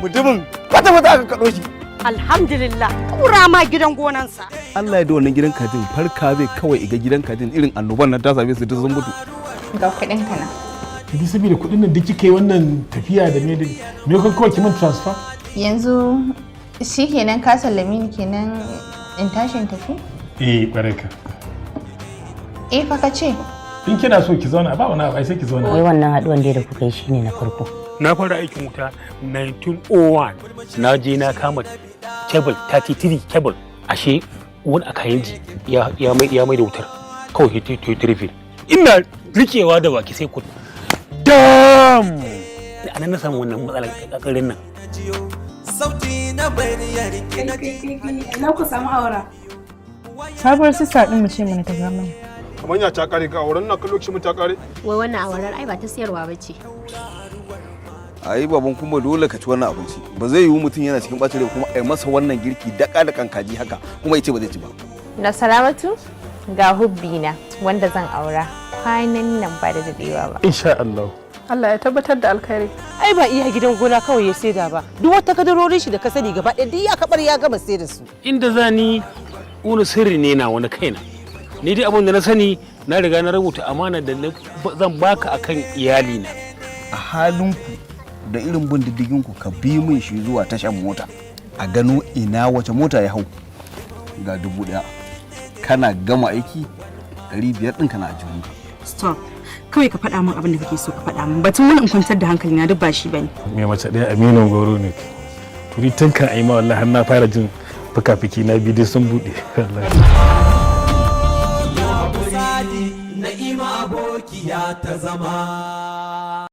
Mutumin kwata kwata aka kaɗo shi. Alhamdulillah, kura ma gidan gonansa. Allah ya da wannan gidan kajin, farka zai kawai iga gidan kajin irin annoban nan ta same su, duk sun mutu. Ga kuɗin ka nan. Yanzu saboda kuɗin nan da kika yi wannan tafiya da me da me, kan kawai ki min transfer. Yanzu shikenan, ka sallame ni kenan, in tashi in tafi? Eh, kwarai ka. Eh fa, ka ce. In kina so ki zauna, ba wani abu, ai sai ki zauna. Wai wannan haduwan dai da kuka yi shine na farko? Na fara aikin wuta 1901. Na je na kama cable 33 cable, ashe wani a kayan ya mai da wutar kawai ta yi tripping. Ina rikewa da baki sai ku dam. A nan na samu wannan matsalar kakarin nan. Sauti na bayyana na ji. Ina ku samu awara? Sabuwar sister din mu ce mana ta ga mana. Kamar ya ta kare ga auren nan kallo mu ta kare. Wai wannan awarar ai ba ta siyarwa ba ce. Ai baban, kuma dole ka ci wannan abinci. Ba zai yiwu mutum yana cikin bacin rai kuma ai masa wannan girki daka da kan kaji haka kuma ya ce ba zai ci ba. Na salamatu, ga hubbina wanda zan aura kwanan nan ba da dadewa ba. Insha Allah. Allah ya tabbatar da alkhairi. Ai ba iya gidan gona kawai ya saida ba, duk wata kadarorin shi da ka sani gaba ɗaya duk ya kabar, ya gama saida su. Inda za ni wani sirri ne na wani kaina. Ni dai abin da na sani, na riga na rubuta amana da zan baka akan iyalina. A halinku da irin bin diddigin ku, ka bi min shi zuwa tashan mota a gano ina wace mota ya hau. Ga 1000, kana gama aiki 500 ɗin kana a jihunka. Stop, kawai ka faɗa min abin da kake so ka faɗa min. Batun wani in kwantar da hankali na duk ba shi bane. Me mace ɗaya aminin goro ne. To ni tun kan ayi ma, wallahi har na fara jin fuka-fuki na biyu dai sun buɗe wallahi. Na'ima abokiya ta zama.